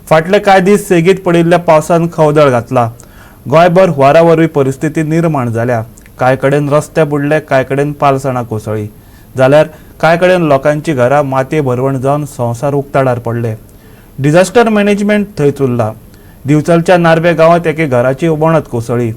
फाटले कांय दीस सेगीत पडिल्ल्या पावसान खवदळ घातला. गोंयभर हुंवारा वरवीं परिस्थिती निर्माण जाल्या. कांय कडेन रस्ते बुडले, कांय कडेन पालसणां कोसळ्ळी, जाल्यार कांय कडेन लोकांची घरां मातये भरवण जावन संवसार उक्ताडार पडले. डिझास्टर मॅनेजमेंट थंयच उरला. दिवचलच्या नार्वे गांवांत एके घराची वणत कोसळ्ळी.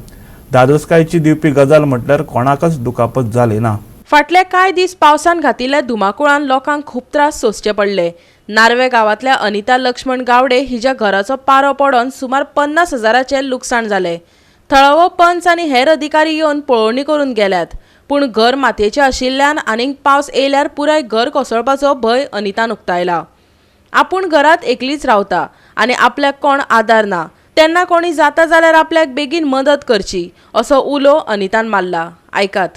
धादोसकायेची दिवपी गजाल म्हटल्यार कोणाकच दुखापत जाली ना. फाटले कांय दीस पावसान घातिल्ल्या धुमाकुळान लोकांक खूब त्रास सोंसचे पडले. नार्वे गांवांतल्या अनिता लक्ष्मण गावडे हिच्या घराचो पारो पडोन सुमार 50,000चें लुकसाण जालें. थळावो पंच आनी हेर अधिकारी येवन पळोवणी करून गेल्यात, पूण घर मातयेचें आशिल्ल्यान आनीक पावस येयल्यार पुराय घर कोसळपाचो भंय अनितान उक्तायला. आपूण घरांत एकलीच रावता आनी आपल्याक कोण आदार ना, तेन्ना कोणी जाता जाल्यार आपल्याक बेगीन मदत करची असो उलो अनितान मारला. आयकात.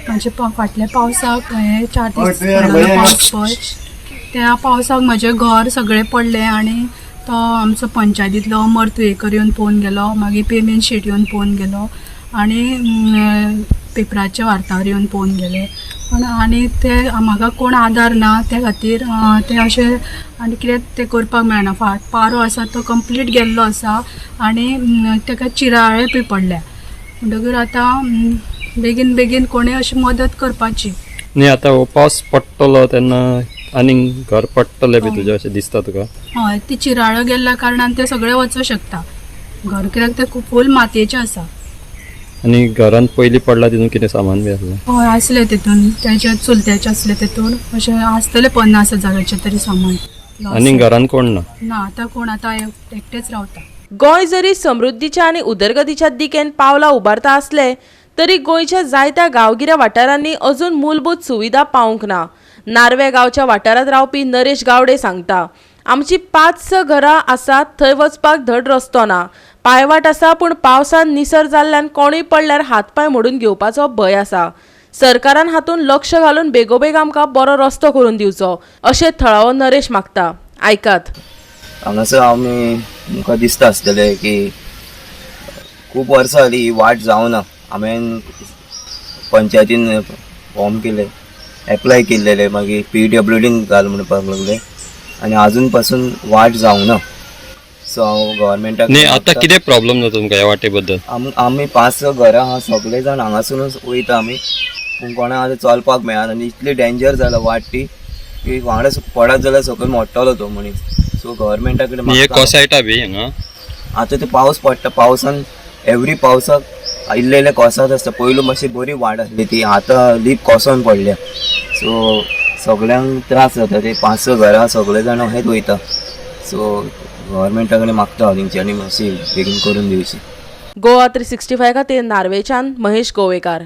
म्हणजे फाटल्या पावसाक हे 4 दीस पडलेलो पावस पळय, त्या पावसाक म्हजें घर सगळें पडलें आनी तो आमचो पंचायतींतलो अमर तुयेकर येवन पळोवन गेलो, मागीर पेमेंट शीट येवन पळोवन गेलो आनी पेपराचे वार्ताहर येवन पळोवन गेले. पूण आनी ते म्हाका कोण आदार ना, त्या खातीर ते अशें आनी कितें तें करपाक मेळना. पारो आसा तो कंप्लीट गेल्लो आसा आनी ताका चिराळे बी पडल्या, म्हणटगीर आतां बेगीन बेगीन कोणें अशी मदत करपाची. न्ही, आतां हो पावस पडटलो तेन्ना आनीक घर पडटलें बी तुजें अशें दिसता तुका? हय, ती चिराळो गेल्ल्या कारणान ते सगळे वचूं शकता घर, कित्याक ते खूब फूल मातयेचें आसा. आनी घरांत पयलीं पडला तितून कितें सामान बी आसलें? हय, आसलें तितून, तेजे चुलत्याचें आसलें तितून, अशें आसतलें 50,000चें तरी सामान. आनी घरांत कोण ना? ना, आतां कोण, आतां एकटेच रावता. गोंय जरी समृद्धीच्या आनी उदरगतीच्या दिकेन पावलां उबारता आसले तरी गोंयच्या जायत्या गांवगिऱ्या वाठारांनी अजून मूलभूत सुविधा पावूंक ना. नार्वे गांवच्या वाठारांत रावपी नरेश गावडे सांगता, आमची 5-6 घरां आसात, थंय वचपाक धड रस्तो ना, पांयवाट आसा, पूण पावसान निसर जाल्ल्यान कोणूय पडल्यार हातपांय मोडून घेवपाचो भंय आसा. सरकारान हातूंत लक्ष घालून बेगोबेग आमकां बरो रस्तो करून दिवचो अशें थळावो नरेश मागता. आयकात. हांगासर आमी तुमकां दिसता आसतलें की खूब वर्सां जालीं ही वाट जावना. हांवें पंचायतीन फॉर्म केले, एप्लाय केल्लेले, मागीर PWDन घाल म्हणपाक लागले आनी आजून पासून वाट जावना. सो हांव गव्हर्मेंटाक न्ही, आतां कितें प्रॉब्लम जाता तुमकां ह्या वाटे बद्दल? आमी 5-6 घरां आहा, सगळे जाण हांगासरूच वयता आमी, पूण कोणाक आतां चलपाक मेळना आनी इतली डेंजर जाला वाट ती की वांगडा पडत जाल्यार सकयल मोडटलो तो मनीस. सो गव्हर्मेंटा कडेन न्ही, हे मागता. कोसळटा बी हांगा? आतां ते पावस पडटा, पावसान एवरी पावसाक इल्ले इल्ले कोसत आसता. पयलू मातशी बरी वाट आसली ती, आतां लीप कोसोन पडल्या. सो सगळ्यांक त्रास जाता. ते 5-6 घरां सगळे जाण अहेच वयता. सो गव्हर्मेंटा कडेन मागता हांव तेंच्यांनी मातशी बेगीन करून दिवची. गोवा 365 खातीर नार्वेच्यान महेश गोवेकार.